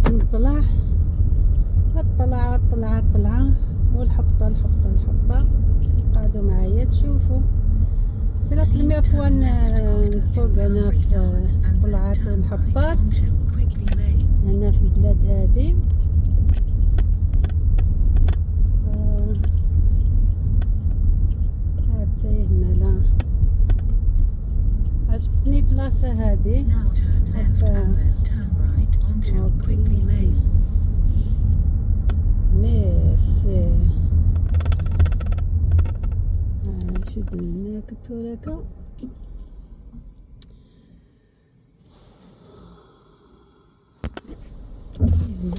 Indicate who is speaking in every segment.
Speaker 1: بديت نطلع، الطلعة الطلعة الطلعة والحبطة الحبطة الحبطة. قعدوا معايا تشوفوا. c'est la première fois نسوق انا في الطلعات والحبطات هنا في البلاد هادي. هاد مالا عجبتني بلاصة هادي. mais c'est شد من هناك التراكة.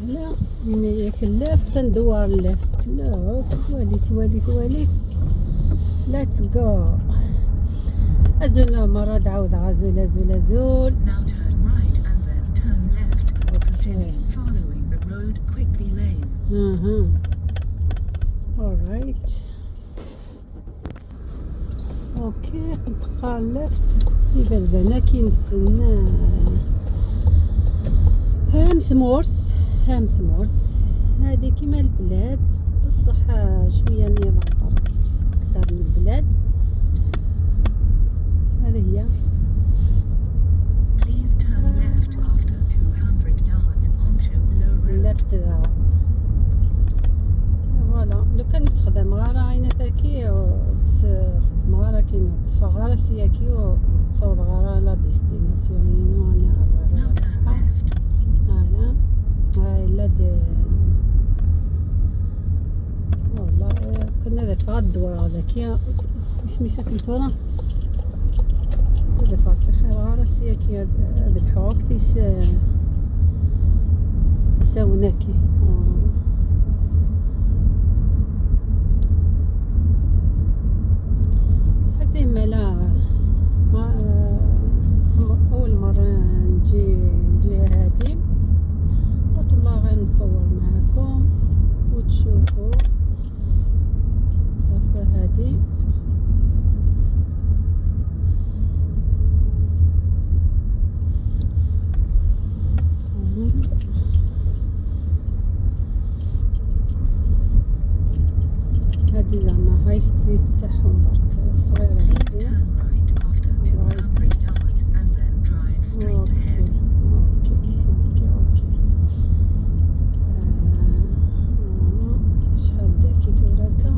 Speaker 1: لا ياك ال left ندور ال left. لا وليت وليت وليت. let's go. ازول مرة دعوذ ازول ازول ازول. اها alright okay. تبقى left يبردنا كي نستنى هام ثمورث هام ثمورث. هادي كيما البلاد بصح شوية نظام برك اكثر من البلاد. هذه هي. left ذا voilà. لو كان تخدم غير عينا ثاكي وتخدم غير كي تصفى غير سياكي وتصوض غير la destination ينو انا voilà. هاي لا دي والله كنا ذا الدوار هذاك اسمي ساكنتونا هذا فاتح خير غير سياكي. هذا الحوك تيس يساوناكي. هكذا مالا ما اول مرة نجي هادي قلت والله غير نصور معاكم وتشوفوا البلاصة هادي. هادي زعما high street تاعهم برك صغيرة هادي. okay okay okay. شحال داكي توراكا.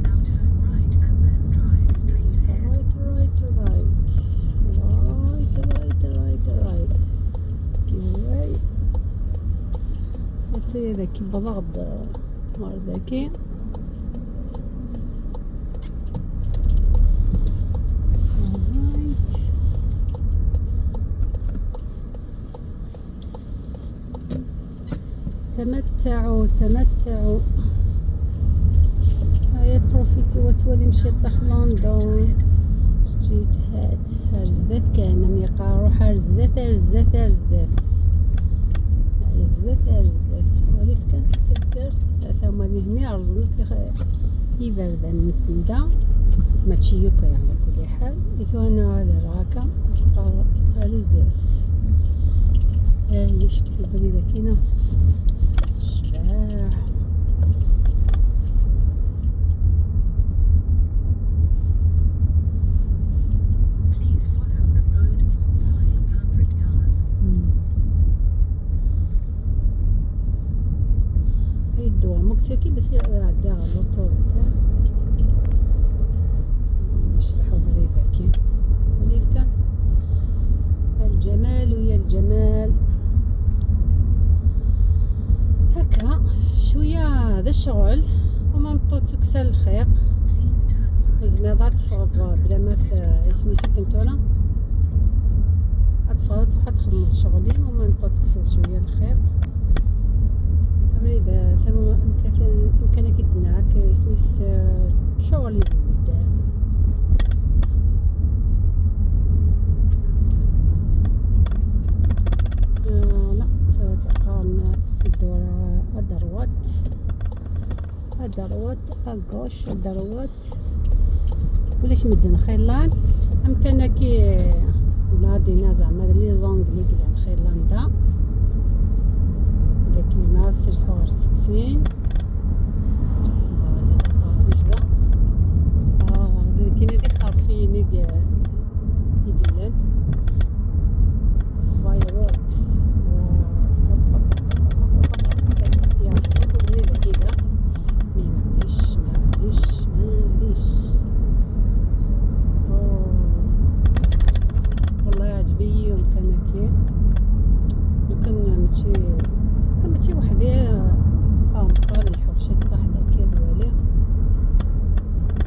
Speaker 1: right right right right right right right كي هاتي ذاكي بضغط مار ذاكي. تمتعوا تمتعوا. هيا profitez وتولي مشي طاح لندن street هات هرزدات كان ميقارو هرزدات هرزدات هرزدات هرزدات هرزدات وليت كانت تدرت ثم هنا رزنك يبردن نسندا ماشي يوكا على كل حال. إثوانا هذا راكا هرزدات هاي شكل بريدة كينا شباح.
Speaker 2: Please follow the road for 500 yards.
Speaker 1: هاي الدوار مكتكي بس عدا l'autoroute نشرحو بريدة كي وليت كان الجمال ويا الجمال. هكا شوية هذا الشغل وما نطو تكسل الخيق وزميضة تفغض بلا ما اسمي سكنتونا تفغض تروح تخدم شغلي وما نطو تكسل شوية الخيق. بريدة ثم إمكانك دناك اسمي شغلي قدام. لا قارن الدورة à droite à droite à gauche à droite ولاش مدن خيلان. امكانك نادينا زعما les Anglais يقلع خير لندا داك زعما سلحو غير 60. voilà كاين دي خارفين يقلن fireworks. يا كذا mais معليش معليش معليش. والله يعجبني يوم كان كي لو كان ماشي كان ماشي وحدي فاهم طالع الحوشة طاح داكي دوالي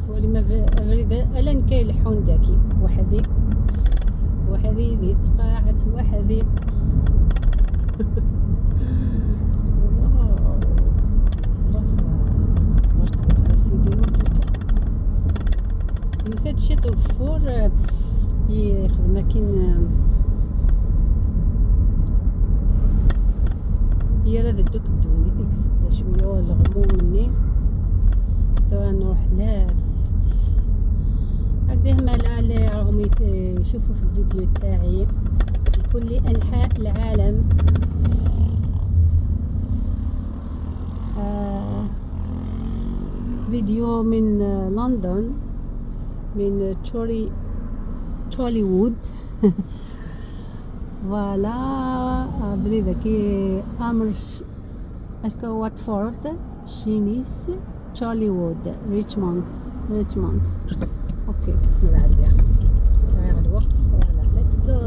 Speaker 1: تولي ما فريد الان كيلحون داكي وحدي وحدي ذي تقاعت وحدي. واو الله بارك سيدي ما يوثاد شي طوفور يخدم كاين هي راه دوك الدوني ديك ستة شوية الغموم مني سواء نروح left هكذا هما اللي راهم يشوفوا في الفيديو تاعي في كل انحاء العالم. فيديو من لندن من تشوليوود. voilà بلي ذاكي امر est-ce que واتفورد شينيس تشوليوود ريتشموند ريتشموند. okay نعدي غير الوقت. voilà let's go.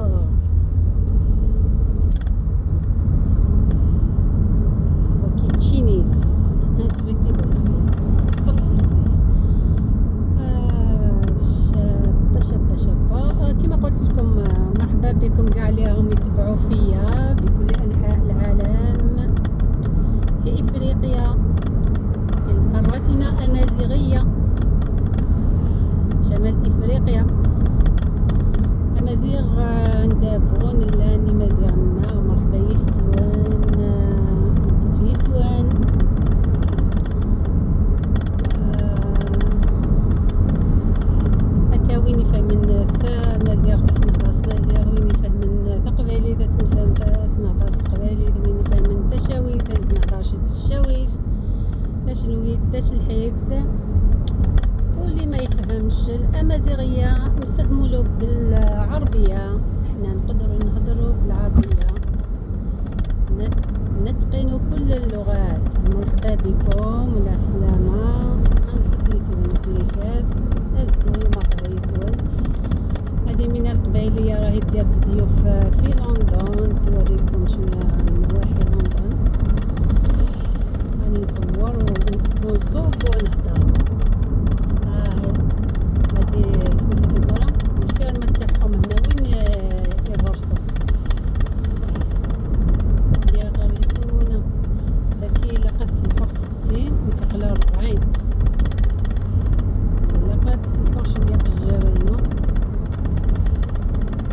Speaker 1: وكي تشينيز unsuitable. oopsie شابة شابة شابة. كما قلت لكم مرحبا بكم كاع اللي راهم يتبعوا فيا بكل انحاء العالم، في افريقيا، في قارتنا امازيغيه، شمال افريقيا. امازيغ عند بغون لاني مازيغنا. مرحبا يسوان نسوف يسوان. هكا وين يفهم ثا مازيغ تسنهضر مازيغ، وين يفهم ثا قبايلي تنفهم تسنهضر قبايلي، وين يفهم تشاوي تنهضر شي تشاوي تشنوي تشلحيث. واللي ما يفهمش الامازيغية نفهموا له بالعربية، حنا نقدروا نهضروا بالعربية، نتقن كل اللغات. مرحبا بكم وعلى السلامة. انسوك يسول كليكات ازدو مرحبا يسول. هذه من القبايليه راهي دير فيديو في لندن توريكم شوية نواحي لندن. راني نصور ونسوق ونهضر. هادي سميتها دورا الفيرما تاعهم هنا وين يغرسو يغرسون. داكي لقد سلحوق 60 ديك قلا 40 لقد سلحوق شوية قجارينو.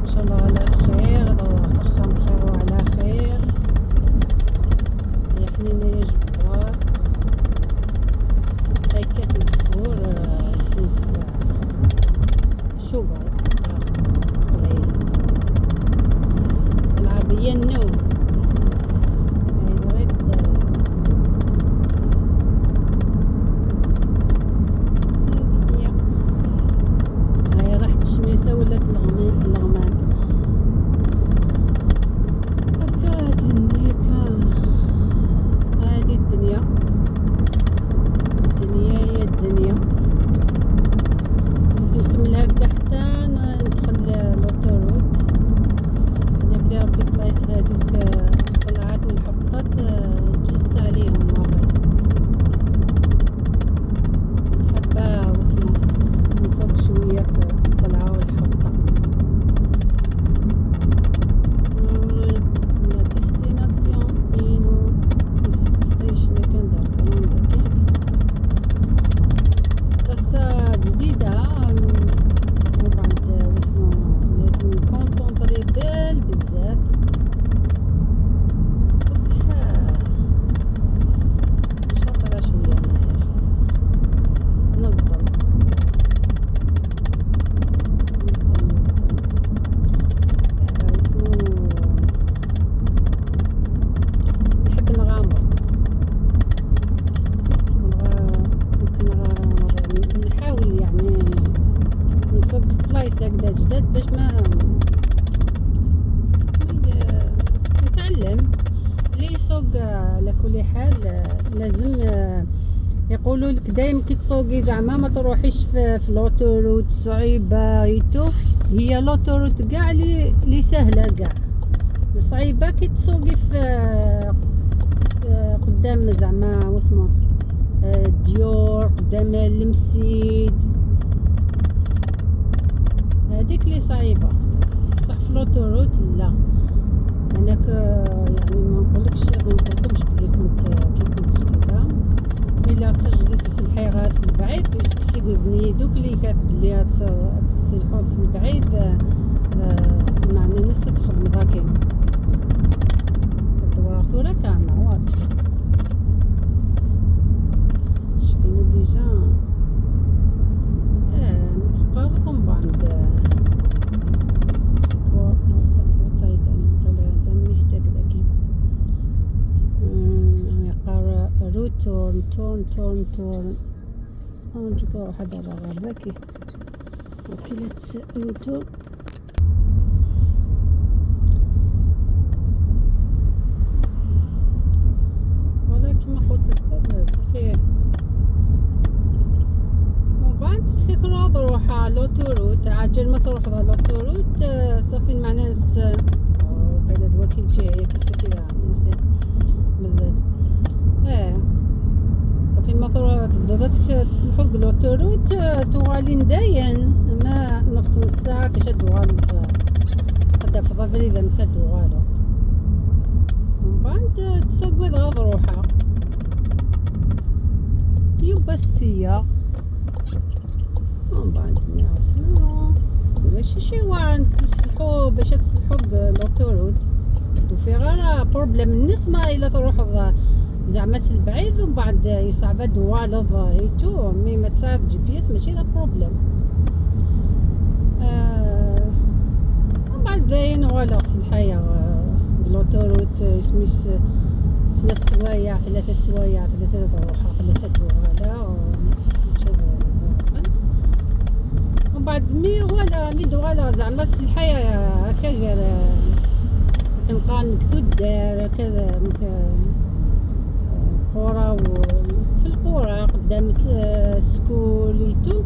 Speaker 1: ان شاء الله على خير. هذا سخن بخير وعلى حال لازم يقولوا لك دايما كي تسوقي زعما ما تروحيش في l'autoroute صعيبة et tout. هي l'autoroute كاع لي سهلة كاع، صعيبة كي تسوقي في قدام زعما واسمو الديور، قدام المسيد، هذيك لي صعيبة. بصح في l'autoroute لا. انا يعني ما نقولكش، ما نقولكمش بلي كنت كي كنت جديدة، mais لا تجديد تسلحي غاس البعيد puisque سيقودني دوك اللي كانت بلي تسلحو البعيد، معنى الناس تخدم ذاكين الدوار كان واضح شكينو déjà متقارب من بعد تيكو mistake ذاكي يقار route turn turn turn نجيكو واحد على ذاكي. okay let's route. voilà كيما قلت لكم صافي. ومن بعد تفكروا تروح l'autoroute، عاجل ما تروح l'autoroute صافي معناها وقيلا دواكيل شي هي كيسا كذا نسيت مازال. صافي ما تروح تبدا تسلحو l'autoroute توالين داين ما نفس نص ساعة باش دوال قد في ضفري اذا ما دوالو. ومن بعد تسوقي غاد روحها يبا السيا. ومن بعد نعسلو ماشي شي واعر تسلحو باش تسلحو l'autoroute. وفي غير problème النسمة الا تروح زعما البعيد ومن بعد يصعب دوالض et tout، mais ما تساعد GPS ماشي ذا problème. ومن بعد داين voilà الحياة l'autoroute سميس سنة سوايع 3 سوايع 3 روحة 3 دوالة ومن بعد mais voilà mais دوالة زعما الحياة هكا كنبقى نكثو الدار هكا قرى في القرى قدام school et tout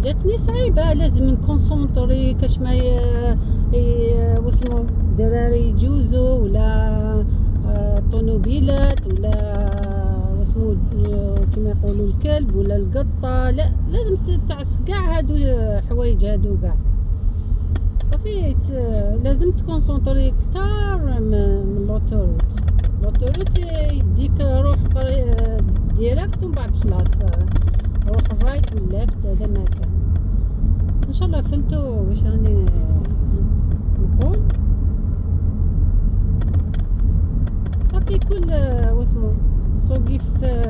Speaker 1: جاتني صعيبة. لازم ن concentrer كاش ما واسمو دراري يجوزو ولا طوموبيلات ولا واسمو كما يقولوا الكلب ولا القطة. لا لازم تعس كاع هادو حوايج هادو كاع صافي. لازم ت concentrer كثار من l'autoroute. l'autoroute يديك روح direct ومن بعد خلاص روح ال right وال left. هذا ما كان. ان شاء الله فهمتوا واش راني نقول. صافي كل واسمو سوقي في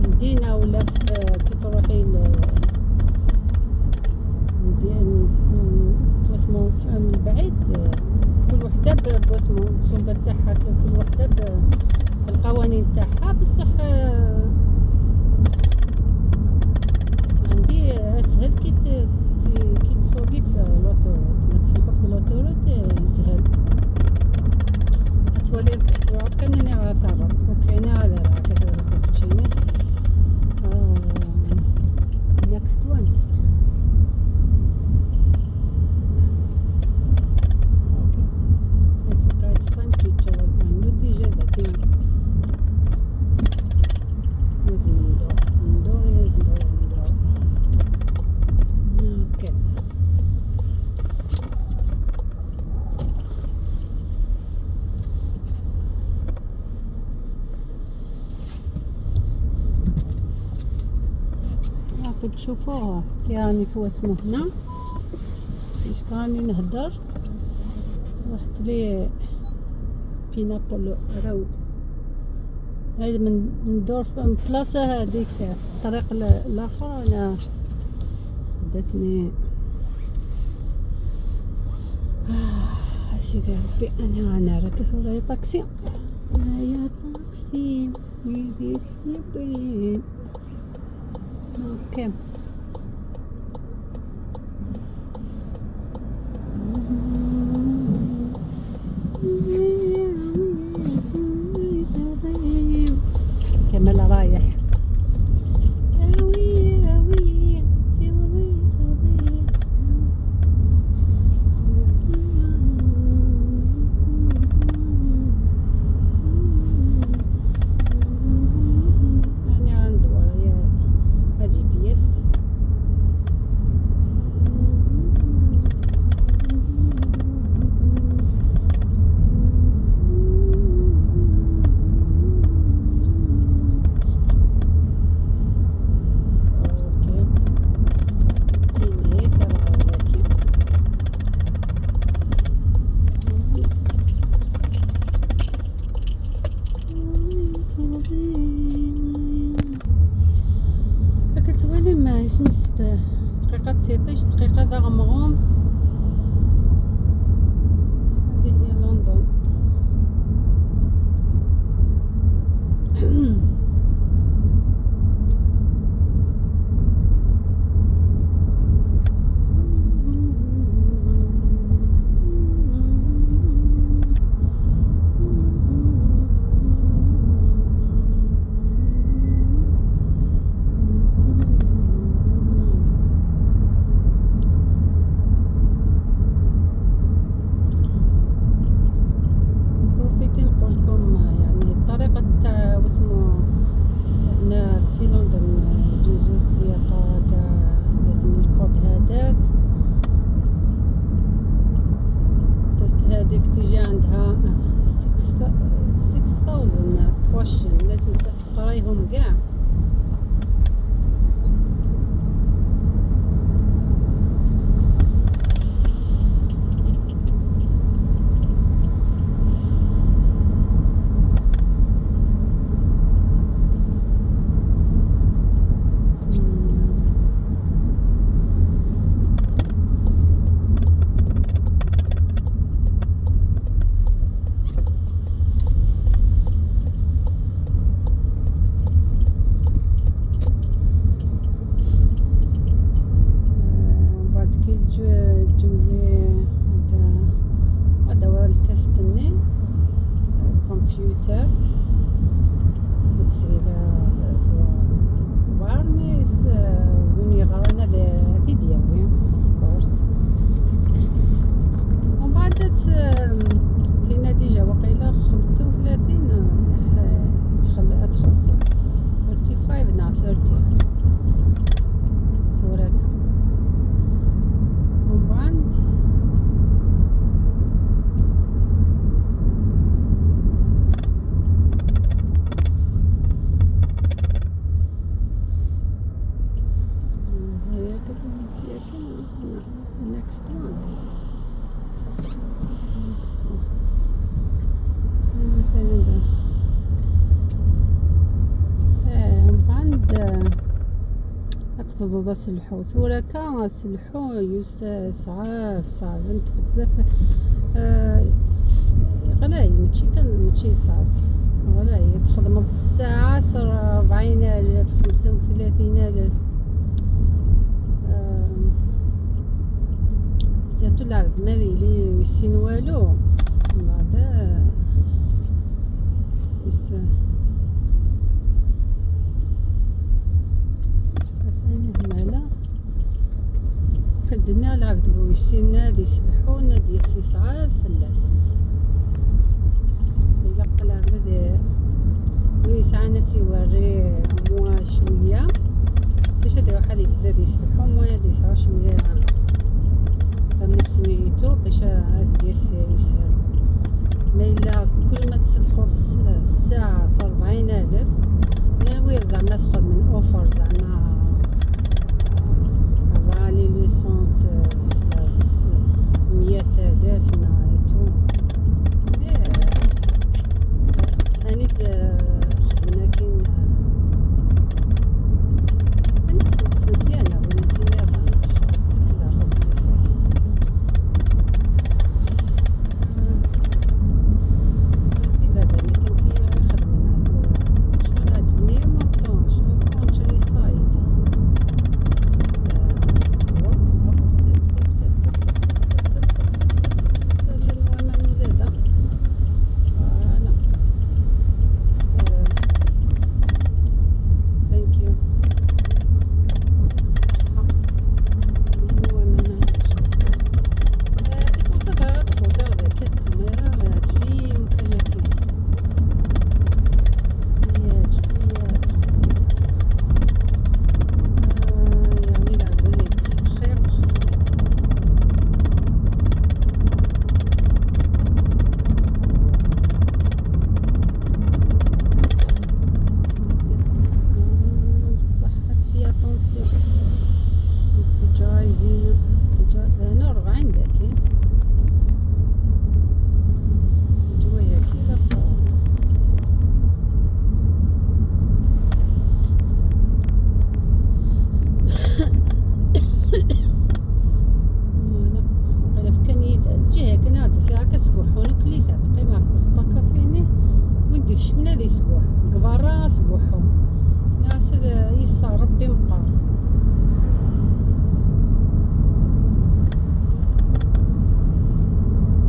Speaker 1: مدينة ولا في كي تروحي واسمو من البعيد كل وحده بواسمو السوقه تاعها، كل وحده بالقوانين تاعها. بصح عندي اسهل كي تسوقي في l'autoroute. ما تسلحوك l'autoroute يسهل تولي تعرف كانني غاثرة. okay انا هذا راه كتشيني next one. okay it's time to turn. عندو déjà ذاك لازم ندور ندور ندور ندور. okay تشوفوه يعني في اسمه هنا باش راني نهدر. رحت لي Pineapple Road هاي من ندور من بلاصة هذيك الطريق الاخر. انا بداتني سيدي ربي انا راكب ورايا طاكسي. يا طاكسي يدي okay. déjà عندها 6000 question لازم تقرايهم كاع. بعد كي تجوزي هذا هو ال test ني كمبيوتر وتسهيل كبار mais وين يغرانا ذي دياوي of course. ومن بعد كاينه déjà وقيله 35 تخلص 35 نا 30 ثوراكا. ومن بعد next one next one مثلا ده من بعد تفضل سلحو ثوركا سلحو يوس صعاب صعب انت بزاف غلاي ماشي كان ماشي صعب غلاي تخدم الساعة صار 40000 35000. surtout العبد ما لي يسين والو من بعد سميس ثاني همالة كدنا العبد بويسين نادي يسلحو نادي يسعى فلاس إلا قلع العبد ويسعى ناس يوري موا شوية باش هدا واحد يبدا يسلحو موا يسعى شوية مسنيتو باش ازيد يسهل. ما الا كل ما تسلحو الساعة صار 40000 لا زعما تاخذ من offre زعما غالي licence 100000 نايتو. هاني خدمنا كاين هاني سنسيانا ولا سنسيانا تكلا خدمنا في بابا لكن كي خدمنا شغل عجبني مونطون شغل countryside thank you c'est pour ça تفوتر ذاك الكاميرا يعجبني يمكن هكا يعجبني يعني العبد يكسب الخيط. بصح في attention في driving انا 40 داكي جوايا كي لا voilà وقيلا في كانيت الجهة كنا عندو ساعة كسكوحون وكليكا تقيمة كوسطا كافيني وين ديك شمنا دي سكوح كبارا سكوحو ناس يسار ربي مقار.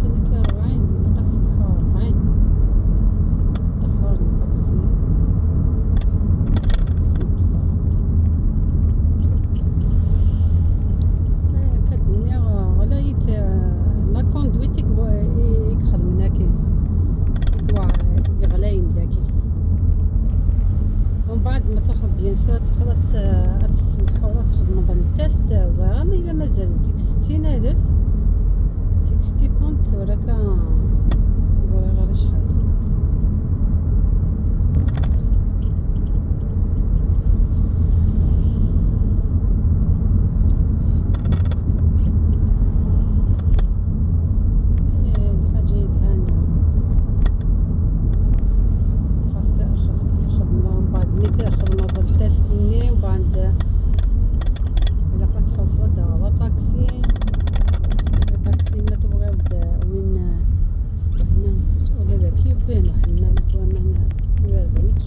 Speaker 1: كنا كي 40 نقص 40 طفرني طاكسي نقص كدنيا غلايت la conduite يخدمنا كي غلاين داكي. ومن بعد ما تاخذ bien sûr تاخذ تسلحو تخدم ال test وزران الا مازال 60000 60 pound ولا كان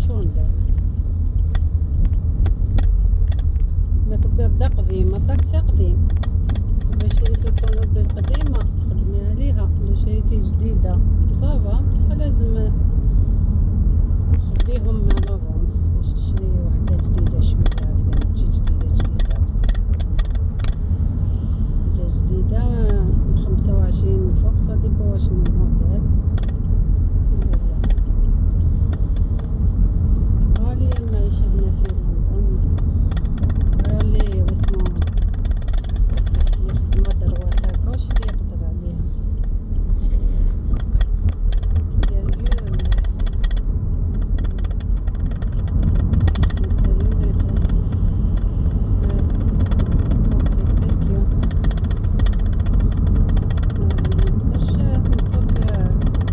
Speaker 1: turn down. ما تبدا قديمة، طاكسي قديم. إلا شريتو الطوموبيل قديمة تخدمي عليها، إلا شريتي جديدة ça va، بصح لازم تخبيهم مع l'avance باش تشري وحدة جديدة شوية هكذا، ماشي جديدة جديدة، بصح حاجة جديدة من 25 الفوق، ça dépend واش من موديل. غالية المعيشة هنا في لندن، غالي. واسمو يخدم droite à gauche اللي يقدر عليها sérieux، يخدم sérieux ما يقدر. okay، thank you. ما نقدرش نسوق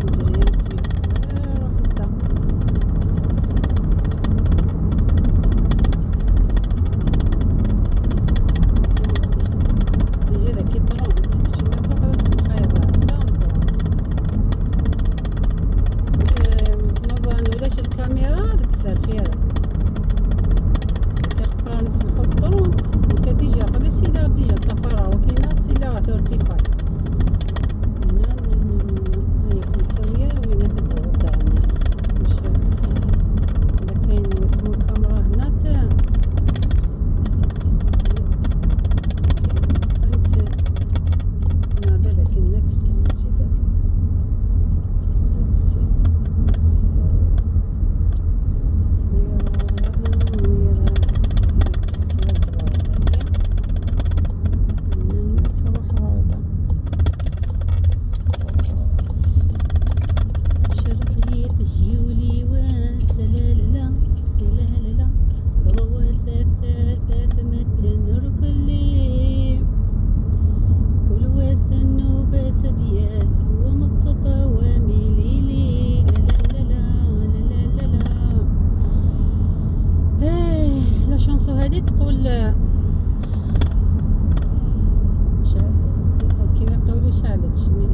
Speaker 1: نجري مسيو، روح انت. déjà ذاك 30 شنو تقدر تسمحي 30 نظرا ولاش الكاميرا تفرفيرة كيقرا نسمحو ب 30 وكا déjà قبل سيلا déjà طفرة وكاينة سيلا 35. non non non non، هيا كنت ويا وين تدور هنا، مش الا كاين اسمو كاميرا هنا. Okay, it's time to هذا لكن next one ماشي ذاك. Let's see. So we are نروح غلطة. شرقية جيولي وسلا لا لا لا لا ضوى ثلاثة مدن كلي كل وسن وبسدياس ومصطفى وميليلي لا لا لا لا لا لا لا. ايه la chanson هذه تقول كيما يقولوا شعلت شمي.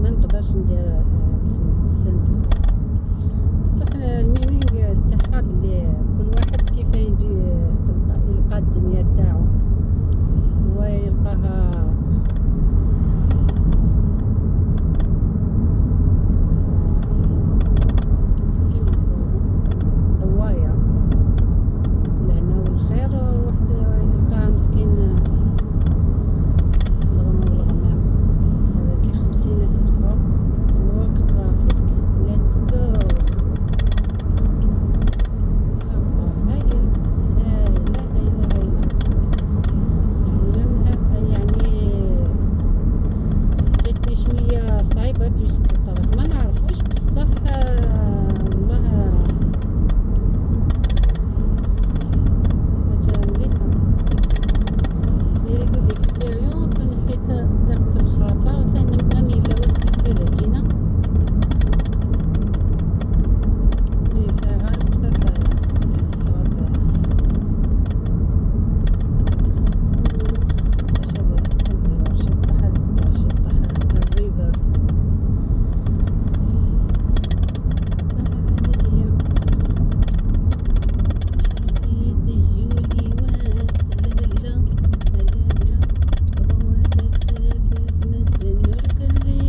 Speaker 1: ما نقدرش ندير اسمه sentence، بصح ال meaning تاعها بلي كل واحد كيف يجي تلقى يلقى الدنيا تاعو، هو يلقاها كيما نقولوا ضوايا الهنا والخير، واحد يلقاها مسكين الغم والغمام. هذا كي 50 سيرفا work traffic. let's go. هايل، هايلة هايلة هايلة. يعني يعني جاتني شوية صعيبة puisque الطريق ما نعرفوش، بصح والله حاجة مليحة، very good experience. ونحيت ضغط الخاطر تاني même الا وسك كاينة mais ساعة غير تحبس غاد باش هذا الزهور شطح شطح ال river. هذه هي شرقية جولي واسلا لا لا لا مد النور كلي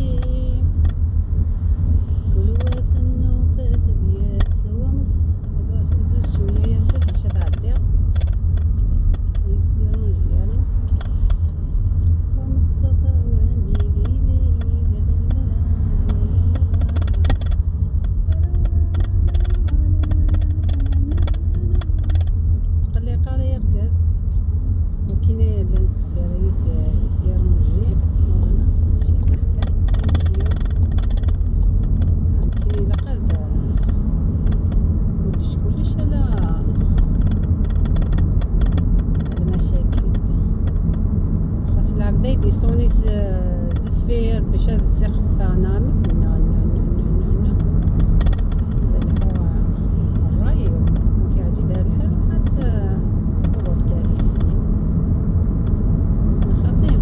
Speaker 1: كل واسن فاسد ياس ومص زيد شوية ينفذ باش تعدي يسديرونجي انا ومصطفى وميلي لا لا لا لا لا. قلي قاري يركز وكاين لانسفير déranger وانا ماشي ضحكة. thank you. كاين لقد كلش كلش على المشاكل، خاص العبد يدي زفير باش هذا السقف نامك. non non non non non non، هذا اللي هو الراي وكيعجبها الحال حتى overtake خطير.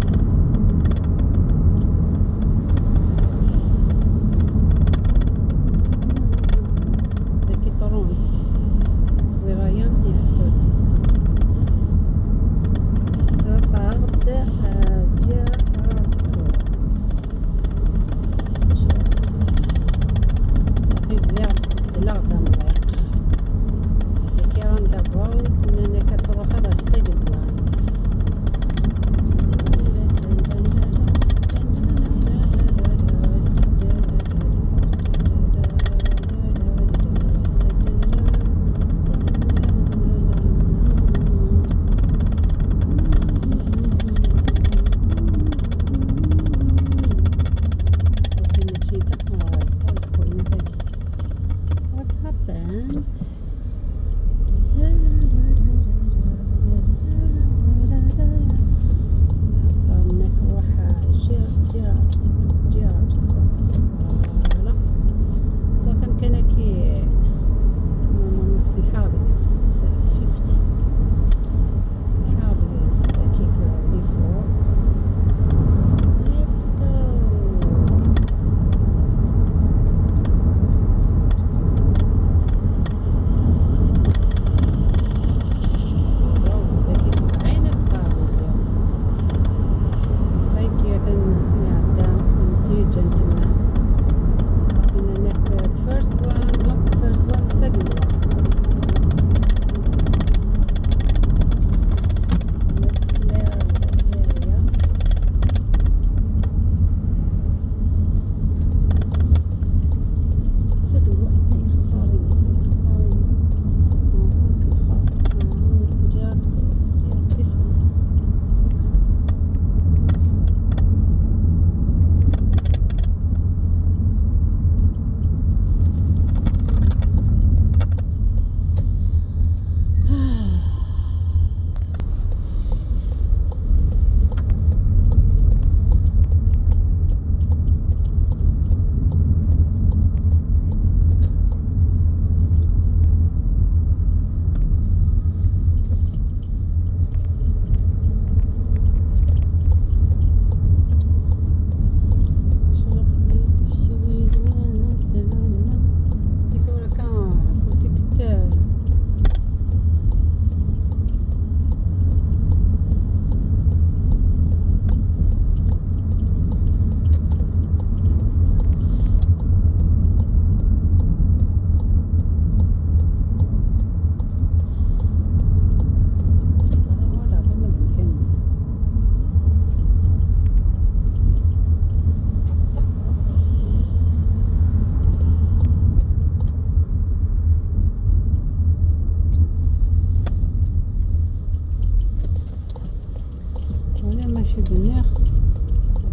Speaker 1: lumière.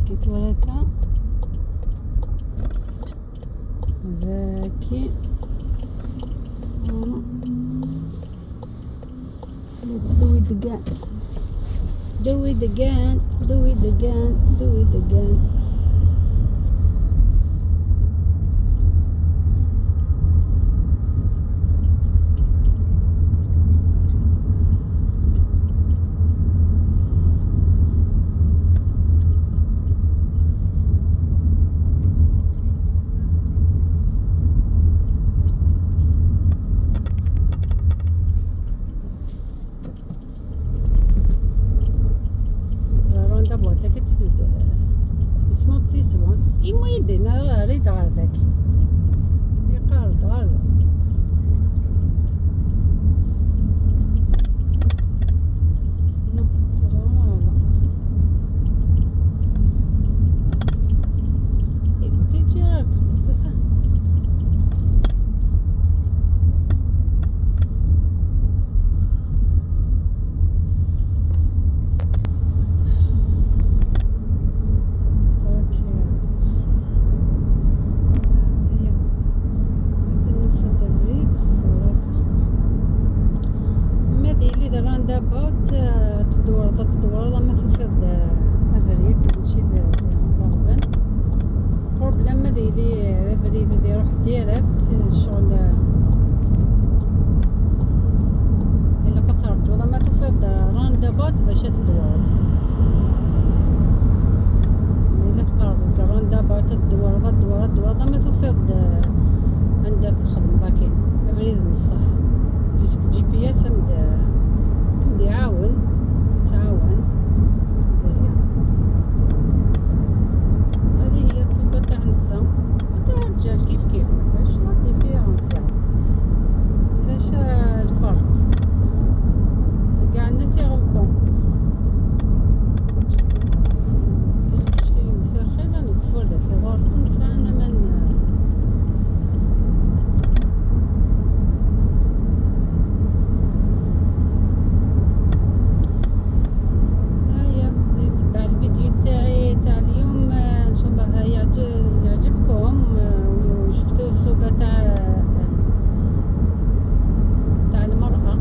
Speaker 1: كي توراكا ذاكي. Let's do it again. Do it again. Do it again. Do it again. It's not this one. إما يدينا ريد غير ذاك يقارد غير no ترى إذا كيجي راك صافي. Roundabout تدور ما توفيض افريد ماشي ضربا problème ما ديلي افريد يروح direct الشغل الا قترجو ما توفيض roundabout باش تدور الا تقرب roundabout تدور تدور تدور ما توفيض عندها تخدم ذاكي افريد الصح puisque GPS يعاون تعاون. هذه هي السوقة تاع النساء وتاع الرجال كيف كيف، مكاش la différence يعني، مكاش الفرق، كاع الناس يغلطو. parce que شي مثاخيلا نكفر داك غارسن سعنا من يعجبكم. وشفتوا السوقة تاع المرأة،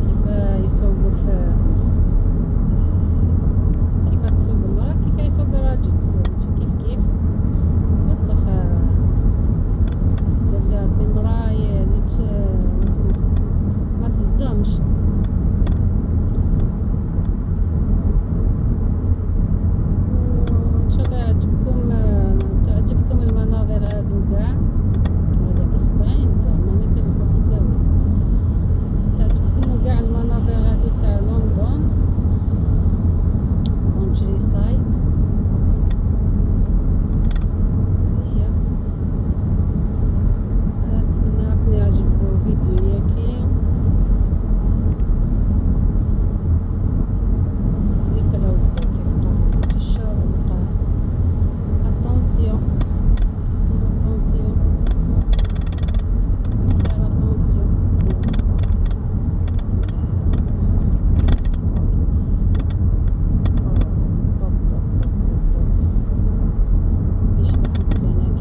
Speaker 1: كيف يسوقوا في كيف تسوق المرأة كيف يسوق الراجل، ماشي كيف كيف. بصح قال المرأة ما تصدمش. تعجبكم المناظر هادو كاع، هذاك 70 زعما انا كنلحق ستاوي. تعجبكم كاع المناظر هادو تاع لندن countryside. هي اتمنى يكون يعجبكم الفيديو ياكي. slip road داك يبقى تشر يبقى attention attention faire attention. طب طب طب طب يشبح مكانك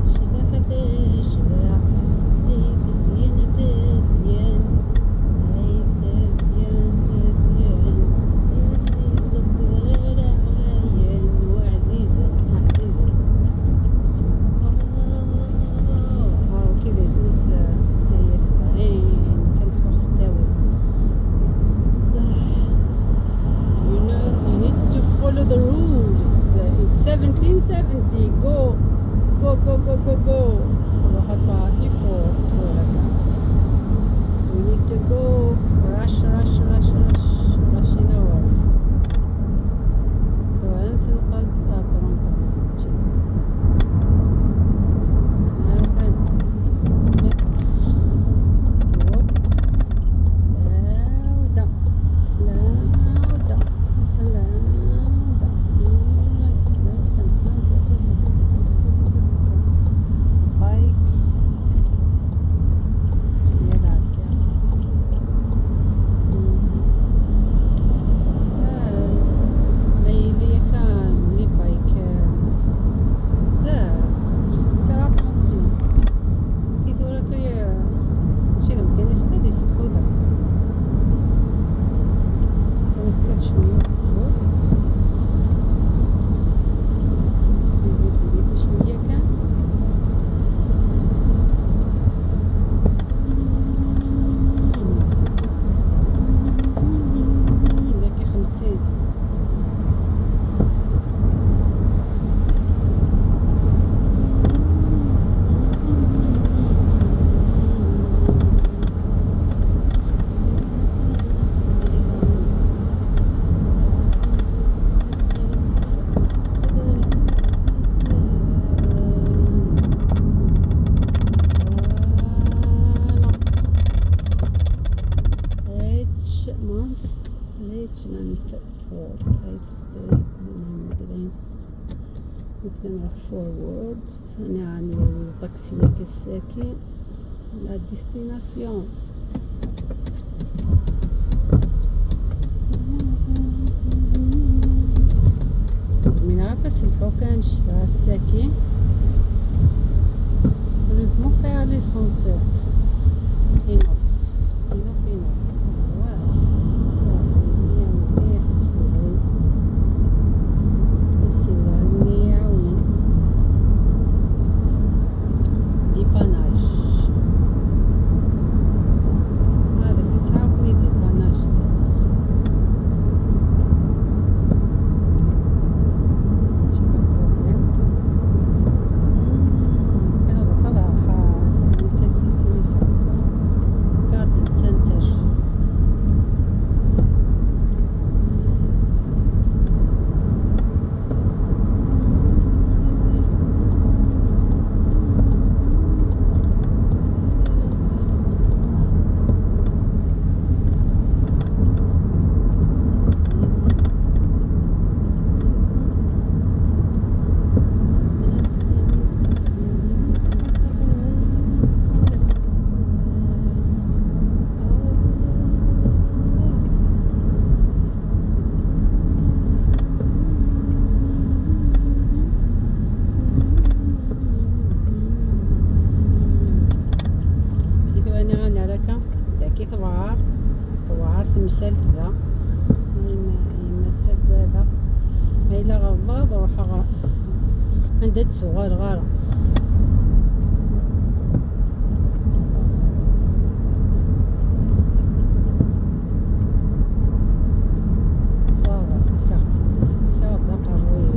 Speaker 1: تشبح تشبح تزين تزين تزين تزين يصبر عين وعزيزة عزيزة. كذا سمس هي 70 كنحو ستاوي. You know you need to follow the rules. It's 1770. Go go go go go go. وهذا effort. We need to go rush rush rush rush rush in our. سنقص طرون هذا سلاودة سلاودة سلاودة سلاودة سلاودة. Richmond, Richmond 8th Street. ممكن نروح forwards يعني طاكسي كالساكي la destination. من هكا سلحو كان الساكي. Heureusement c'est à l'essence. Enough, enough, enough. Dépannage. هذا كيتعاوني dépannage. شي problème. هذا garden center. تمثال كذا ما تاكل ما الا غضاض روح عندها تسوغ غارة. صافا سلكات سلكات قروي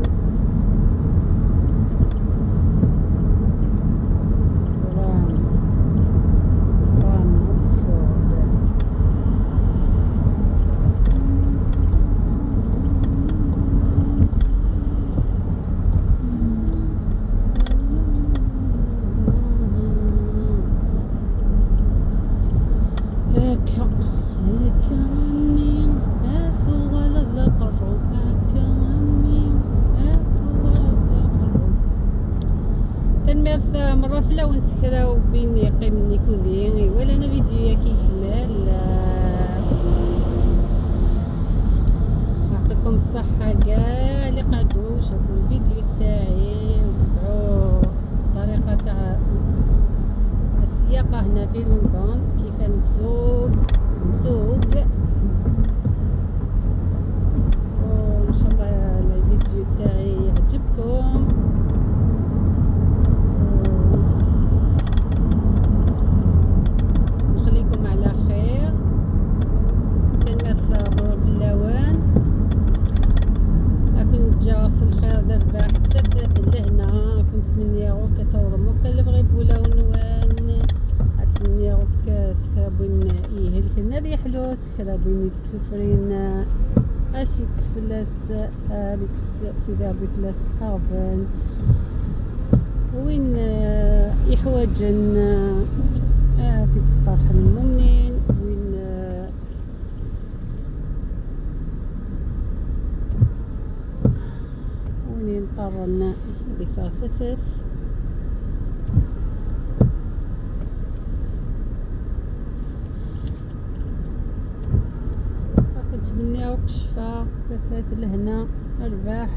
Speaker 1: مرة فلا ونسكراو بين يقيم نيكودي ولا انا فيديو يا كيكمل. يعطيكم الصحة كاع اللي قعدوا شافوا الفيديو تاعي وتبعوا الطريقة تاع السياقة هنا في لندن، كيف نسوق. وان شاء الله الفيديو تاعي يعجبكم. نخليكم على خير. تنمرت مرة في اللوان اكون جاس الخير دابا حتى لهنا. كنت مني غوك تورموك اللي بغي بولا ونوان اتمني غوك سكرابين يهلكنا ريحلو سكرابين تسوفرين اسيكس فلاس اليكس سيدي ربي فلاس اربن وين يحوجن تتفرحن المؤمنين وين وين ينطرن بفاثث. كنت مني وكشفة كفات لهنا ارباح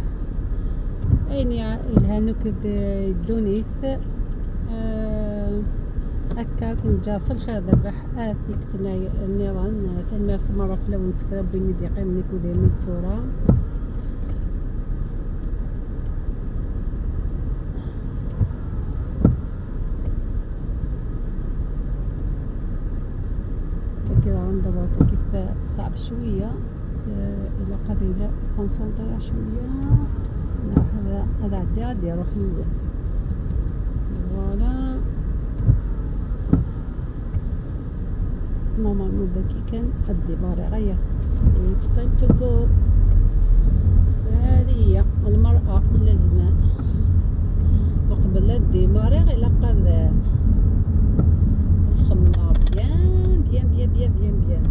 Speaker 1: عيني الهانوك الدونيث هكا كنت جاصل خير ذبح اثيك تناي النيران تنمير مرة فلا ونسكرا بيني ديقي مني كودي ميتورا. كده عند كيف صعب شوية الى قبيلة كونسونطري شوية. لا هذا عدي غادي يروح يول voilà normalement ذاكي كان الديباري غير it's time to go. هذه هي المرأة لازم وقبل démarrer إلا قال تسخمنا bien bien bien bien bien bien.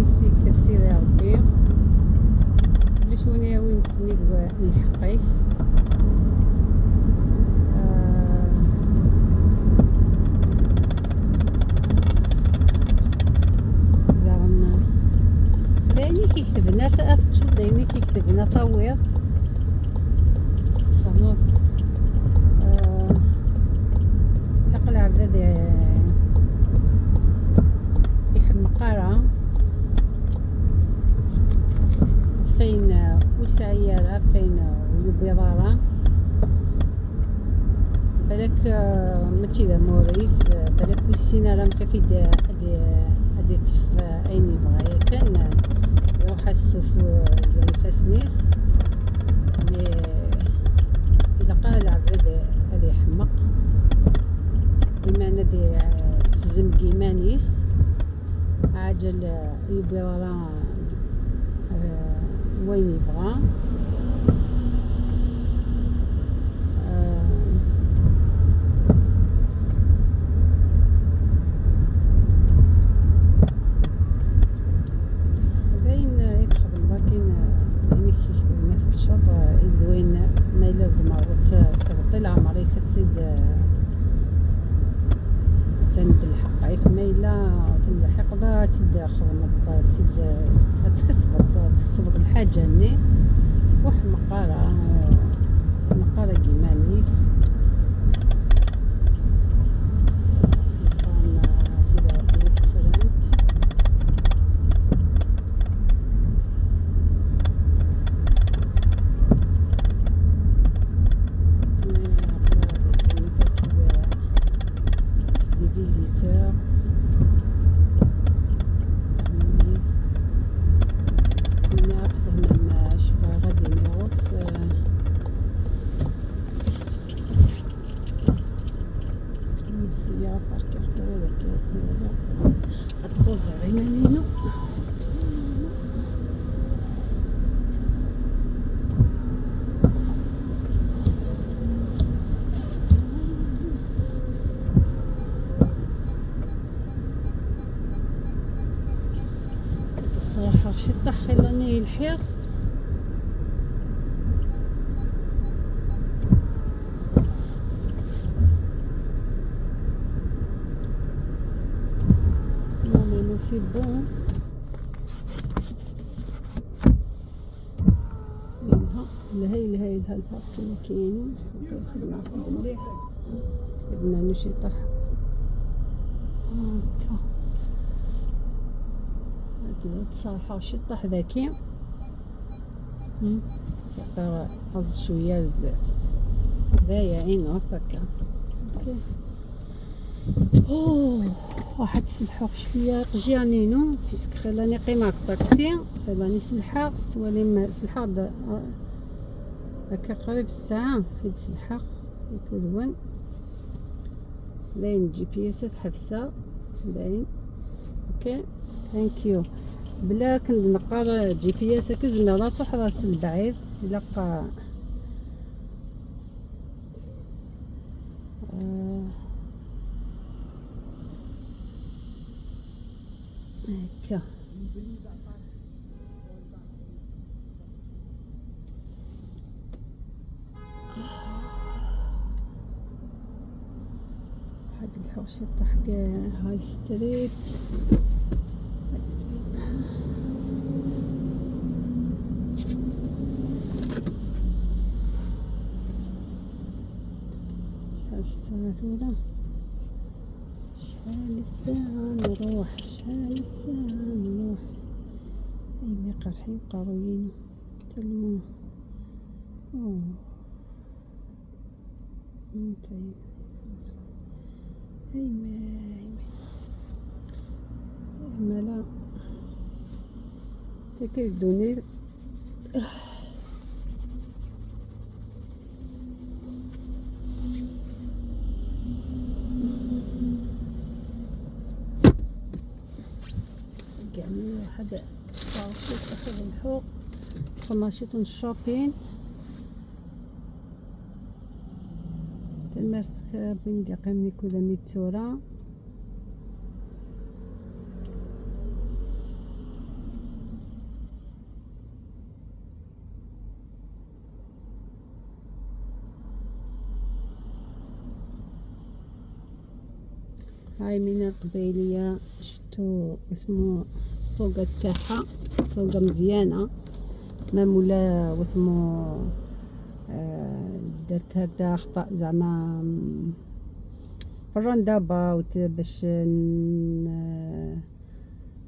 Speaker 1: يسيك تفسير يا ربي باش ونيا وين تسنيك الحقيس. دايني كيكتبنا تشد دايني كيكتبنا طويض فهمت. لقلع بدا يحمقارة فين وسعيارة فين يبيضارة بالك ماشي ذا موريس بالك وسينا راه مكاتي ادي طف اين يبغى كان يروح السوف فاسنيس مي إلا قال العباد هذا يحمق بما ندي تزم كيمانيس عاجل يبيضارة وين يبغى. باين يتخدم لكن يعني كيخدم في الشط وين ما لازم تغطي العمريك تزيد تند الحقائق ما الا تلحق تزيد خدمة تزيد تكسبط الحاجة ني وحمقارة مقارة كيماني visiteurs. الصراحة شي خلاني الحيط normalement c'est bon. لهي لهي لها ال parking كاين خدمة مليح بدنا نمشي طح هكا تصالحو شي طاح ذاكي حظ شوية بزاف هدايا عينو هكا. اوه واحد سلحوق شوية قجانينو بيسك خلاني قيمة طاكسي خلاني سلحة سوالي سلحة هكا قريب الساعة حيت سلحة يكون باين GPS حفصة باين. okay thank you بلا كنت نقرا GPS كزما لا تروح راس البعيد الا قا هكا واحد الحوش طاح High Street. شحال الساعة ثورة شحال الساعة نروح شحال الساعة نروح اي قرحي وقارويين تلمو اوه انتي اي ما لا تاكل دوني واحد أخذ الحوق خماشيت الشوبين تمرسك بين دقيمني كذا ميتورا. هاي من القبيلية، شتو اسمو السوقة تاعها، سوقة مزيانة même ولا واسمو درت هكذا أخطاء زعما في ال roundabout باش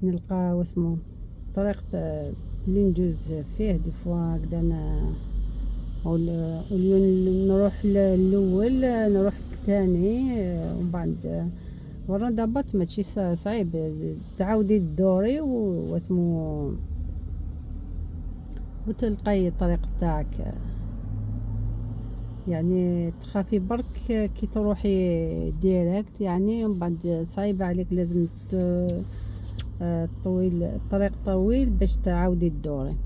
Speaker 1: نلقى واسمو طريقة اللي نجوز فيه. des fois هكذا au lieu نروح الاول نروح الثاني، ومن بعد وال roundabout ماشي صعيب، تعاودي تدوري واسمو وتلقاي الطريق تاعك. يعني تخافي برك كي تروحي direct، يعني ومن بعد صعيب عليك، لازم طويل الطريق طويل باش تعاودي تدوري،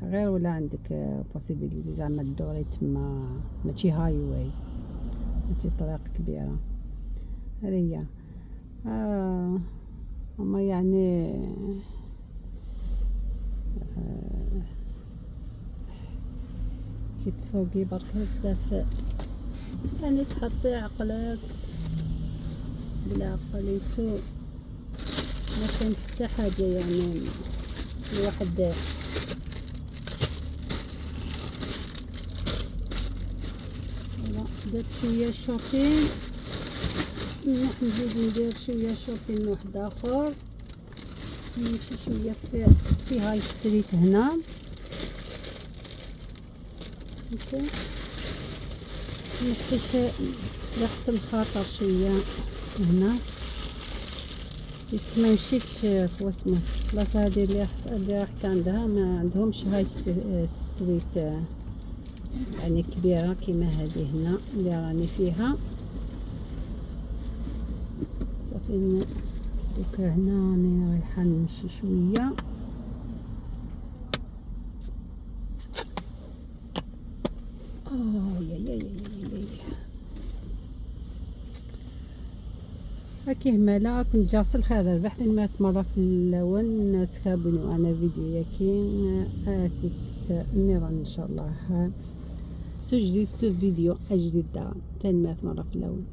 Speaker 1: غير ولا عندك possibilité زعما تدوري تما، ماشي highway، ماشي طريق كبيرة. هذه هي. اما يعني كي تسوقي برك هكذا يعني تحطي عقلك بالعقل، ما كاين حتى حاجة، يعني الواحد درت شوية shopping، نروح نزيد ندير شوية shopping واحد اخر، نمشي شوية في High Street هنا. okay نحيش ريحة الخاطر شوية هنا، puisque ما مشيتش في واسمو البلاصة هادي اللي رحت عندها، ما عندهمش High Street يعني كبيرة كيما هادي هنا اللي راني فيها. صافي دوكا هنا راني رايحة نمشي شوية. يا يا يا يا يا هاكي همالا كنت جالسة الخير ربحت 100 مرة في اللون سخابوني وانا فيديو ياكين آثيت النظام ان شاء الله سجدي ستو فيديو اجديد ثاني 100 مرة في اللون.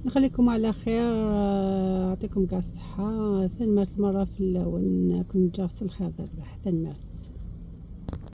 Speaker 1: نخليكم على خير، يعطيكم كاع الصحة. ثانميرث مرة في الأول كنت جارس الخير الربح. ثانميرث.